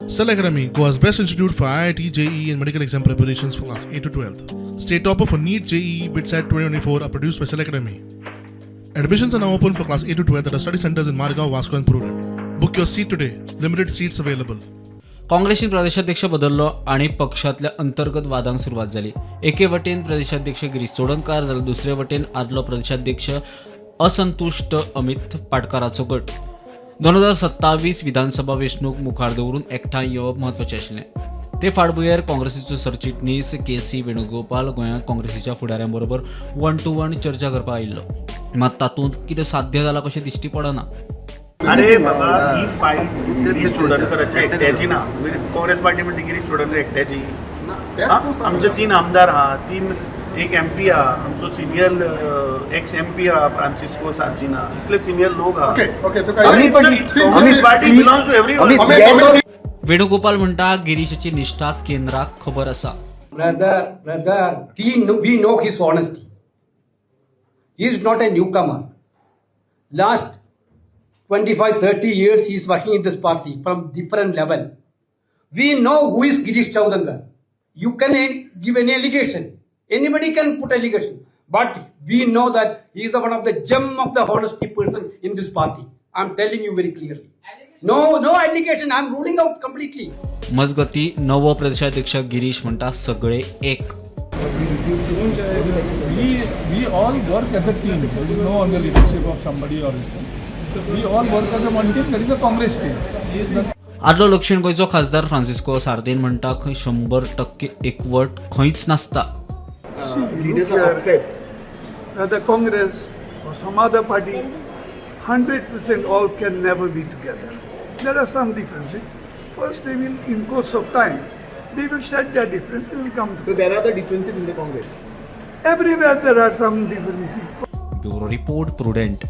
Cell Academy, Goa's best institute for IIT, JEE, and medical exam preparations for class 8 to 12. State topper for NEET, JEE, BITSAT 2024 are produced by Cell Academy. Admissions are now open for class 8 to 12 at our study centers in Margao, Vasco, and Prudent. Book your seat today. Limited seats available. काँग्रेसीन प्रदेशाध्यक्ष बदललो आनी पक्षांतल्या अंतर्गत वादांक सुरवात जाली. एके वटेन प्रदेशाध्यक्ष गिरीश चोडणकार जाल्यार दुसरे वटेन आदलो प्रदेशाध्यक्ष असंतुश्ट अमित पाटकाराचो गट. 2027 विधानसभा वेंचणूक मुखार दवरून एकठांय येवप म्हत्वाचें आशिल्लें. ते फाटभुंयेर काँग्रेसीचो सरचिटणीस के सी वेणुगोपाल गोंयांत काँग्रेसीच्या फुडाऱ्यां बरोबर वन टू वन चर्चा करपाक आयिल्लो. मात तातूंत कितें साध्य जालां कशें दिश्टी पडना. अरे बाबा, ही फायट गिरीश चोडणकराची एकट्याची ना. काँग्रेस पार्टी म्हणटा गिरीश चोडणकर एकट्याची. हा? आमचे तीन आमदार आहा, तीन, एक एमपी आहा, आमचो सिनियर एक्स एमपी आहा फ्रांसिस्को सार्दिना, इतले सिनियर लोक आहा. ओके ओके तुका Congress Party belongs to everyone. Venugopal म्हणटा, गिरीशाची निश्ठा केंद्राक खबर आसा. Brother, brother, we know his honesty. He is not a newcomer. Last 25, 30 years he is working in this party from different level. We know who is Girish Chodankar. You can give any allegation. Anybody can put allegation. But we know that he is the one of the gem of the honesty person in this party. I am telling you very clearly. No, no allegation. I am ruling out completely. मजगती, नवो प्रदेशाध्यक्ष गिरीश म्हणटा, सगळे एक. We all work as a team. There is no on the leadership of somebody or this thing. We all work as a one team. That is a Congress team. आदलो दक्षिण गोंयचो खासदार फ्रांसिस्को सार्दीन म्हणटा, खंय 100% एकवट खंयच नासता. Leaders are upset. Whether Congress or some other party, 100% all can never be together. There are some differences. First, they will, in course of time, they will set their difference, they will come So together. There are the differences in the Congress. Everywhere there are some differences. Bureau report, Prudent.